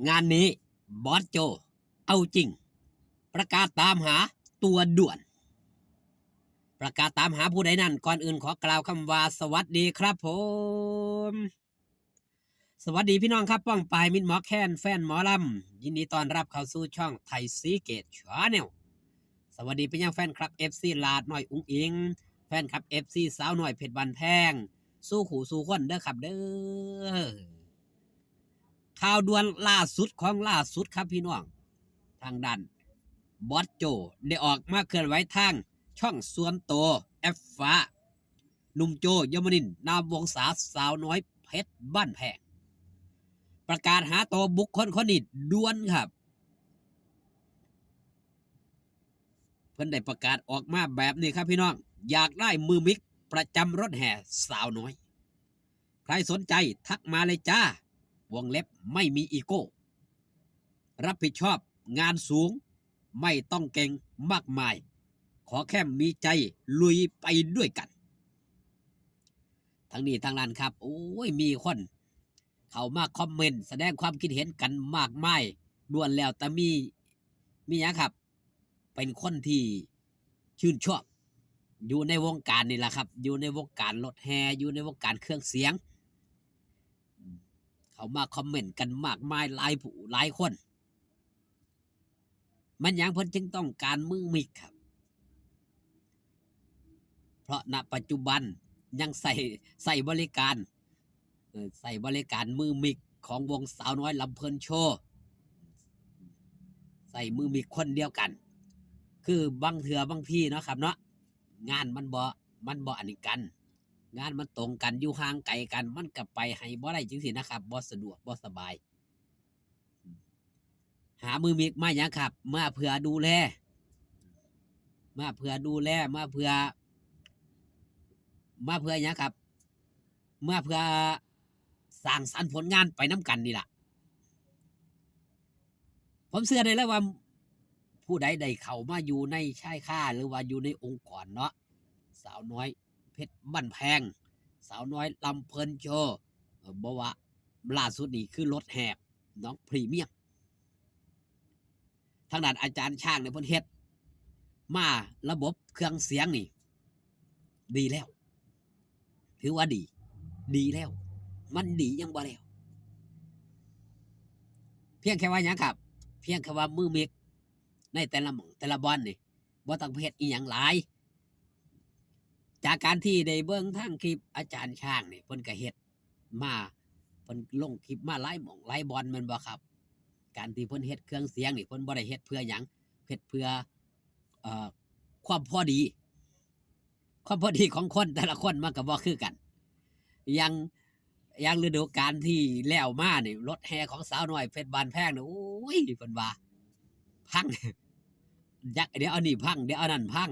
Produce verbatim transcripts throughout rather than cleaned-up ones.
งานนี้บอสโจเอาจริง ประกาศตามหาตัวด่วน ประกาศตามหาผู้ใดนั้น ก่อนอื่นขอกล่าวคำว่าสวัสดีครับผม สวัสดีพี่น้องครับ ป้องปายมิตรหมอแคน แฟนหมอลำ ยินดีต้อนรับเข้าสู่ช่องไทยซีเกตชาแนล สวัสดีไปยังแฟนคลับ เอฟซี หลาดน้อยอุ๋งอิ๋ง แฟนคลับ เอฟซี สาวน้อยเพชรบ้านแพง สู่คู่สู่คนเด้อครับเด้อ ข่าวด่วนล่าสุดของล่าสุดครับพี่น้อง ทางด้านบอสโจได้ออกมาเคลื่อนไหวทางช่องส่วนตัวแอปฟ้า หนุ่มโจ ยมนินทร์ นามวงศา สาวน้อยเพชรบ้านแพง ประกาศหาตัวบุคคลคนนี้ด่วนครับ เพิ่นได้ประกาศออกมาแบบนี้ครับพี่น้อง อยากได้มือมิกประจำรถแห่สาวน้อย ใครสนใจทักมาเลยจ้า วงเล็บไม่มีอีโก้ รับผิดชอบงานสูง ไม่ต้องเก่งมากมาย ขอแค่มีใจลุยไปด้วยกัน ทั้งนี้ทั้งนั้นครับ โอ้ย มีคนเข้ามาคอมเมนต์แสดงความคิดเห็นกันมากมาย ล้วนแล้วแต่มี มีหยังครับ เป็นคนที่ชื่นชอบ อยู่ในวงการนี่แหละครับ อยู่ในวงการรถแห่ อยู่ในวงการเครื่องเสียง เข้ามาคอมเมนต์กันมากมายหลายผู้หลายคน มันหยังเพิ่นจึงต้องการมือมิกครับ เพราะณปัจจุบันยังใส่ ใส่บริการ เอ่อ ใส่บริการมือมิกของวงสาวน้อยลำเพลินโชว์ ใส่มือมิกคนเดียวกัน คือบางเทื่อบางทีเนาะครับเนาะ งานมันบ่ มันบ่อันนี้กัน งานมันตรงกัน อยู่ห่างไกลกัน มันก็ไปให้บ่ได้จังซี้นะครับ บ่สะดวก บ่สบาย หามือมิกมาหยังครับ มาเพื่อดูแล มาเพื่อดูแล มาเพื่อ มาเพื่อหยังครับ มาเพื่อสร้างสรรค์ผลงานไปนำกันนี่ล่ะ ผมเชื่อได้เลยว่า ผู้ใดได้เข้ามาอยู่ในค่ายค้า หรือว่าอยู่ในองค์กรเนาะ สาวน้อยเพชรบ้านแพง สาวน้อยลำเพลินโชว์ เอ่อ บ่ว่าล่าสุดนี่คือรถแห่น้องพรีเมียม ทางด้านอาจารย์ช้างเนี่ยเพิ่นเฮ็ดมาระบบเครื่องเสียงนี่ ดีแล้ว ถือว่าดี ดีแล้ว มันดียังบ่แล้ว เพียงแค่ว่าหยังครับ เพียงแค่ว่ามือมิกในแต่ละหม่องแต่ละบ่อนนี่ บ่ต้องไปเฮ็ดอีหยังหลาย จากการที่ได้เบิ่งทางคลิปอาจารย์ช้างนี่ เพิ่นก็เฮ็ดมา เพิ่นลงคลิปมาหลายหม่องหลายบ่อนแม่นบ่ครับ การที่เพิ่นเฮ็ดเครื่องเสียงนี่ เพิ่นบ่ได้เฮ็ดเพื่อหยัง เฮ็ดเพื่อ เอ่อ ความพอดี ความพอดีของคนแต่ละคนมันก็บ่คือกัน อย่าง อย่างฤดูกาลที่แล้วมานี่ รถแห่ของสาวน้อยเพชรบ้านแพงนี่ โอ้ย เพิ่นว่า พัง อยาก เดี๋ยวอันนี้พัง เดี๋ยวอันนั้นพัง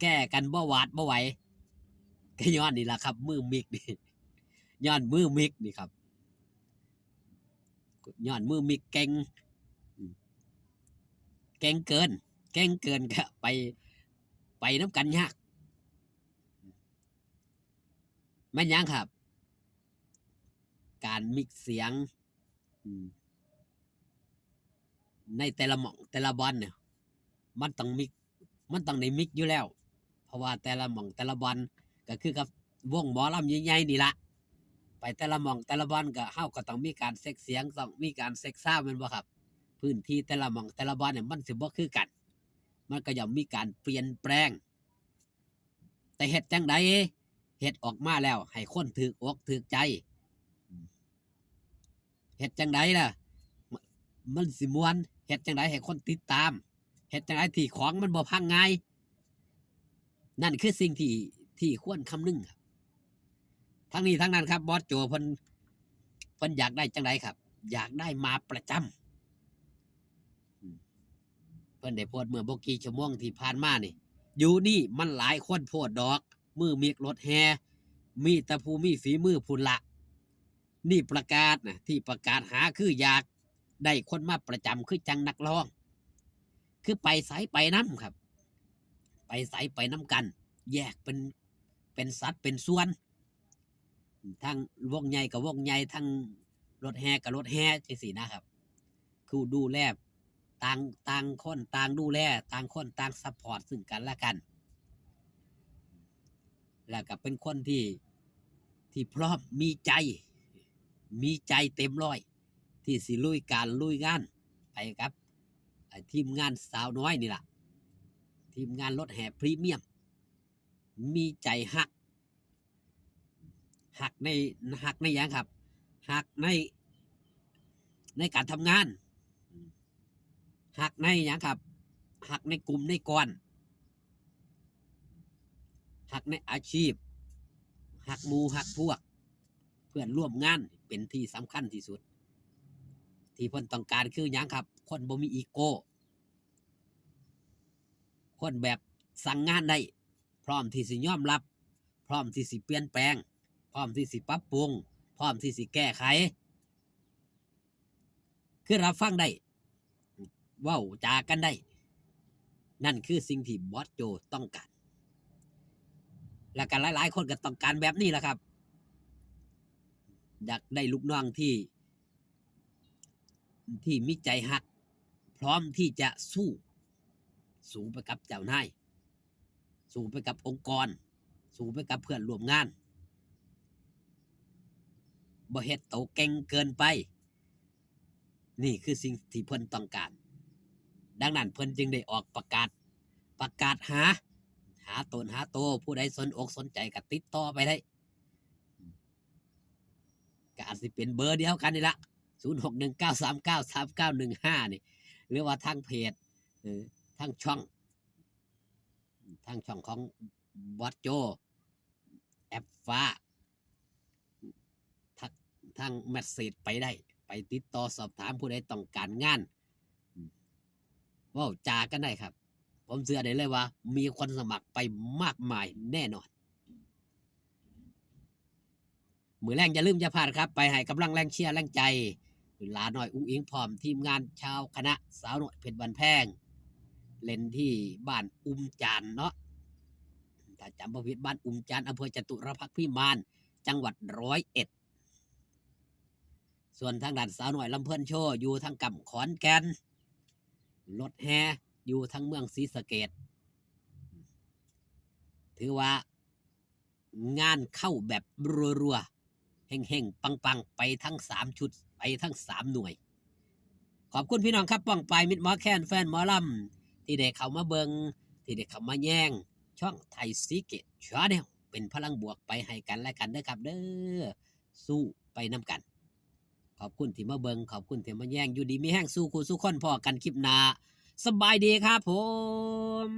แก้กันบ่หวาดบ่ไหว ก็ย้อนนี่ล่ะครับ มือมิกนี่ ย้อนมือมิกนี่ครับ ย้อนมือมิกเก่ง อืม เก่งเกิน เก่งเกินก็ไป ไปนำกันยาก แม่นหยังครับ การมิกเสียง อืม ในแต่ละหม่องแต่ละบ่อนเนี่ย มันต้องมิก มันต้องได้มิกอยู่แล้ว เพราะว่าแต่ละหม่องแต่ละบ่อนก็คือกับวงหมอลำใหญ่ๆนี่ละ ไปแต่ละหม่องแต่ละบ่อนก็ เฮาก็ต้องมีการเช็คเสียง ต้องมีการเช็คซาวด์ แม่นบ่ครับ พื้นที่แต่ละหม่องแต่ละบ่อนเนี่ยมันสิบ่คือกัน มันก็ย่อมมีการเปลี่ยนแปลง แต่เฮ็ดจั่งใด เฮ็ดออกมาแล้วให้คนถูกอกถูกใจ เฮ็ดจั่งใดล่ะ มันสิม่วน เฮ็ดจั่งใดให้คนติดตาม เฮ็ดจั่งใดที่ของมันบ่พังง่าย นั่นคือสิ่งที่ ที่ควรคำนึงครับ ทั้งนี้ทั้งนั้นครับ บอสโจเพิ่น เพิ่นอยากได้จั่งใดครับ อยากได้มาประจำ อืม เพิ่นได้โพสต์เมื่อบ่กี่ชั่วโมงที่ผ่านมานี่ อยู่นี่มันหลายคนโพดดอก มือมิกรถแห่ มีแต่ผู้มีฝีมือพุ้นละ นี่ประกาศนะ ที่ประกาศหาคืออยากได้คนมาประจำคือจั่งนักร้อง คือไปไสไปนำครับ ไปไสไปนำกัน แยกเป็น เป็นสัดเป็นส่วน ทั้งวงใหญ่กับวงใหญ่ ทั้ง รถแห่กับรถแห่จังซี้นะครับ คือดูแล ต่างต่างคนต่างดูแล ต่างคนต่างซัพพอร์ตซึ่งกันและกัน แล้วก็เป็นคนที่ที่พร้อมมีใจ มีใจเต็มร้อยที่สิลุยการลุยงานไปกับไอ้ทีมงานสาวน้อยนี่ล่ะ ทีมงานรถแห่พรีเมียม มีใจฮัก ฮักในฮักในหยังครับ ฮักในในการทำงาน ฮักในหยังครับ ฮักในกลุ่มในก้อน ฮักในอาชีพ ฮักหมู่ฮักพวก เพื่อนร่วมงานเป็นที่สำคัญที่สุด ที่เพิ่นต้องการคือหยังครับ คนบ่มีอีโก้ คนแบบสั่งงานได้ พร้อมที่สิยอมรับ พร้อมที่สิเปลี่ยนแปลง พร้อมที่สิปรับปรุง พร้อมที่สิแก้ไข คือรับฟังได้ เว้าจากันได้ นั่นคือสิ่งที่บอสโจต้องการ และก็หลายๆ คนก็ต้องการแบบนี้แหละครับ อยากได้ลูกน้องที่ ที่มีใจฮัก พร้อมที่จะสู้ สู้ไปกับเจ้านาย สู้ไปกับองค์กร สู้ไปกับเพื่อนร่วมงาน บ่เฮ็ดโตเก่งเกินไป นี่คือสิ่งที่เพิ่นต้องการ ดังนั้นเพิ่นจึงได้ออกประกาศ ประกาศหา หาตนหาโต ผู้ใดสนอกสนใจก็ติดต่อไปได้ ก็อาจสิเป็นเบอร์เดียวกันนี่ละ ศูนย์หกหนึ่งเก้าสามเก้าสามเก้าหนึ่งห้า นี่ หรือว่าทางเพจ เออ ทางช่อง ทางช่องของบอสโจ แอปฟ้า ทักทางเมสเซจไปได้ ไปติดต่อสอบถามผู้ใดต้องการงาน เว้าจากันได้ครับ ผมเชื่อได้เลยว่ามีคนสมัครไปมากมายแน่นอน มื้อแลงอย่าลืมอย่าพลาดครับ ไปให้กำลังแรงเชียร์แรงใจ หลาน้อยอุ๋งอิ๋งพร้อมทีมงานชาวคณะสาวน้อยเพชรบ้านแพง เล่นที่บ้านอุ้มจานเนาะ ถ้าจำบ่ผิดบ้านอุ้มจาน อำเภอจตุรพักษ์พิมาน จังหวัดร้อยเอ็ด ส่วนทางด้านสาวน้อยลำเพลินโชว์อยู่ทางกำขอนแก่น รถแห่อยู่ทางเมืองศรีสะเกษ ถือว่างานเข้าแบบรัวๆ เฮงๆ ปังๆ ไปทั้งสามชุด ไปทั้งสามหน่วย ขอบคุณพี่น้องครับ ป้องปายมิตรหมอแคน แฟนหมอลำ ที่ได้เข้ามาเบิ่ง ที่ได้เข้ามาแย่ง ช่องไทยซีเกตชาแนล เป็นพลังบวกไปให้กันและกันเด้อครับเด้อ สู้ไปนำกัน ขอบคุณที่มาเบิ่ง ขอบคุณที่มาแย่ง อยู่ดีมีแฮงสู้คู่สู้คน พ้อกันคลิปหน้า สบายดีครับผม